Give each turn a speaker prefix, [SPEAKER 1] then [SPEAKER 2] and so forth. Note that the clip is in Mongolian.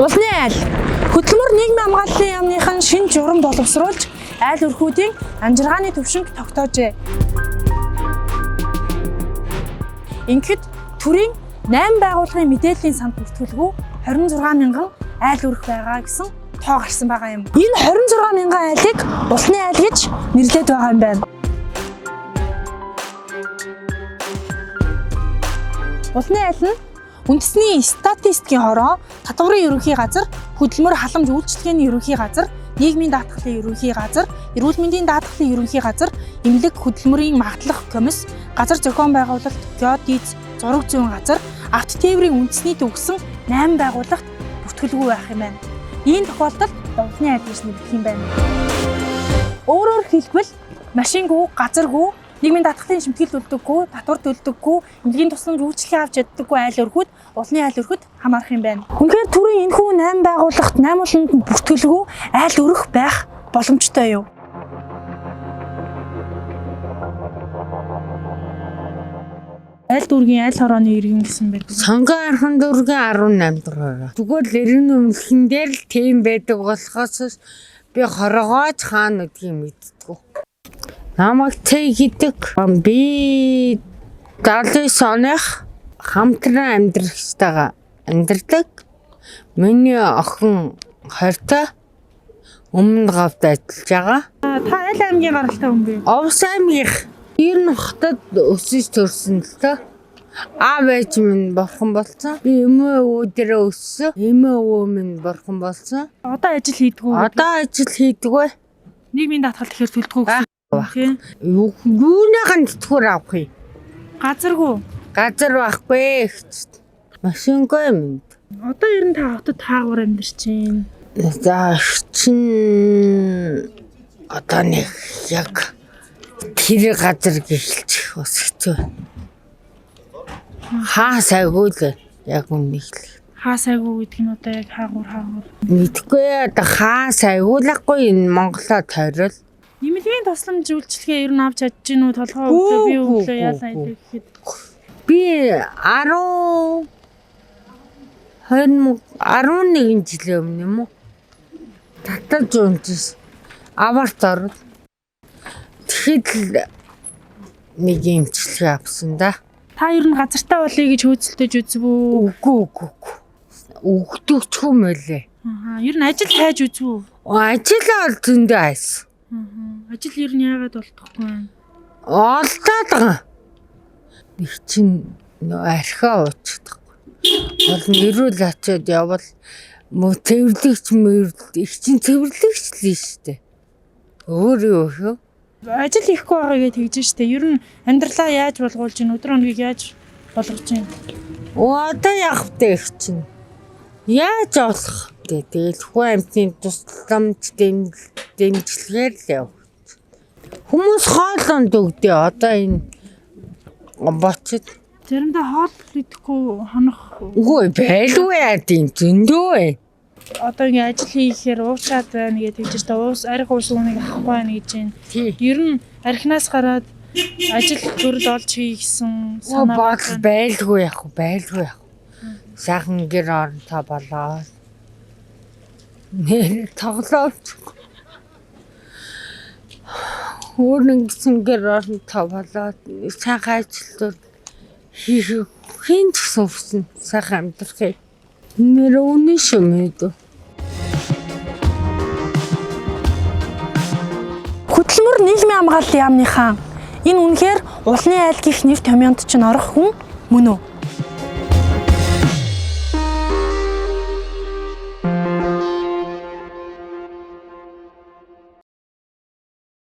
[SPEAKER 1] Улны айл хөдөлмөр нийгмийн хамгааллын яамныхан шинэ журам боловсруулж айл өрхүүдийн амжиргааны түвшинг тогтоожээ. Ингэхэд төрийн 8 байгууллагын мэдээллийн санд бүртгэлгүй 26 мянган айл өрх байгаа гэсэн тоо гарсан байгаа юм. Энэ 26 мянган айлыг улны айл гэж нэрлэдэг байгаа юм байна. Улны айл нь үндэсний статистикийн хороо, татварын ерөнхий газар, хөдөлмөр халамж үйлчилгээний ерөнхий газар, нийгмийн даатгалын ерөнхий газар, эрүүл мэндийн даатгалын ерөнхий газар, эмнэлэг хөдөлмөрийн магадлах комисс, газар зохион байгуулалт, геодиз, зураг зүйн газар, авто тээврийн үндэсний төв гэсэн 8 байгууллагт бүртгэлгүй байх юм байна. Ийм тохиолдолд улны айл гэж нэрлэх юм байна. Өөрөөр хэлбэл машингүй, газаргүй, нийгмийн даатгалын шимтгэл төлдөггүй, татвар төлдөггүй, эмнэлгийн тусламж үйлчилгээ авч чаддаггүй айл өрхүүд улны айл өрхөд хамаарах юм байна. Үнэхээр төрийн энэхүү 8 байгууллагт 8 уланд нь бүртгэлгүй айл өрх байх боломжтой юу? Айл дүүргийн айл хорооны иргэн гэсэн байдаг.
[SPEAKER 2] Сонгон архан дүүргийн 18 дугаар хороо. Зүгээр л эргэн өмнөхөн дээр л тийм байдаг болохоос би хорогооч хаана гэдгийг мэддэггүй. Намайг Цэй гэдэг. Би 79 оных хамтран амьдрагчтайгаа амьдардаг. Миний охин 20-тай өмнө говьд ажиллаж байгаа.
[SPEAKER 1] Та аль аймгийн гаралтай хүн бэ?
[SPEAKER 2] Овс аймгийнх ер нь хотод өсөж төрсөн л дөө. Аав ээж минь бурхан болсон. Би эмээ өвөө дээрээ өссөн. Эмээ өвөө минь бурхан болсон.
[SPEAKER 1] Одоо ажил хийдгүү.
[SPEAKER 2] Одоо ажил хийдэг вэ?
[SPEAKER 1] Нийгмийн даатгал тэгэхээр төлдгөө гэсэн. Тийм.
[SPEAKER 2] Юуных нь тэтгэвэр авах юм?
[SPEAKER 1] Газаргүй.
[SPEAKER 2] Газар байхгүй ихч. Машингүй юм.
[SPEAKER 1] Одоо ер нь та хотод таагуур амьдарч байна.
[SPEAKER 2] За чин одоо нэг яг тэр газар гэлчих бас хэцүү. Хаа сайгүй л яг үнэнийг л.
[SPEAKER 1] Хаа сайгүй гэдэг нь одоо яг хаагуур хаагуур.
[SPEAKER 2] Мэдгүй одоо хаа сайгуулахгүй энэ Монголоо тойрол.
[SPEAKER 1] Нэмэлгийн тусламж үйлчилгээ ер нь авч чадж гин үү? Толгой өвдөө би өглөө яалаа идэх гэхэд
[SPEAKER 2] Би 10 2011 жилийн өмнө юм уу? Татаж унжсэн. Аварт орол. Тэгэхэд л нэг эмчилгээ авсан да.
[SPEAKER 1] та ер нь газартаа болъё гэж хөөцөлдөж үзв үү?
[SPEAKER 2] Үгүй үгүй үгүй. Өгдөгч юм байлээ.
[SPEAKER 1] Аа, ер нь ажил хайж үзв үү?
[SPEAKER 2] Ажил ол зөндөө айсан.
[SPEAKER 1] Аа, ажил ер нь яагаад болтохгүй юм?
[SPEAKER 2] Олдоод байгаа. Нэг чинь нөө архиа уучдаг. Бол нэрүүл очиод явбал мө цэвэрлэгч мөрөл их чинь цэвэрлэгч л шүү дээ. Өөр юу хөө?
[SPEAKER 1] Ажил хийхгүй байгаагээ тэгж штэ. Ер нь амьдралаа яаж болгуулж гин өдөр хоногийг яаж болгож гин?
[SPEAKER 2] Оо одоо явах вэ их чинь? Яаж олох вэ? Тэгэл хүн амьтны тусламж дэмжлэгээр л явах. Хүмүүс хоол унд өгдөө одоо энэ бочид
[SPEAKER 1] Заримдаа хоол идэхгүй хонох
[SPEAKER 2] үгүй байлгүй яа тийм зөндөө бай.
[SPEAKER 1] одоо ингээ ажил хийхээр уучаад байна гэж тэгж штэ. Уус арх уус үнийг авахгүй байна гэж байна.
[SPEAKER 2] Тий.
[SPEAKER 1] Ер нь архинаас гараад ажил төрөл олж хий гэсэн
[SPEAKER 2] Оо
[SPEAKER 1] санаа
[SPEAKER 2] бодол
[SPEAKER 1] байна.
[SPEAKER 2] байлгүй яах вэ? Байлгүй яах вэ? Сайхан гэр оронтой болоо. Нэр тоглоомч. Өөр нэгсэн гэр оронтой болоод сайхан ажил төр хийх хэн ч гэсэн хүснэ. Сайхан амьдрахыг. Нэр үнэн шүү мэдв.
[SPEAKER 1] Хөдөлмөр нийгмийн хамгааллын яамныхаа энэ үнэхээр улны айл гих нэр томьёонд чинь орох хүн мөн үү?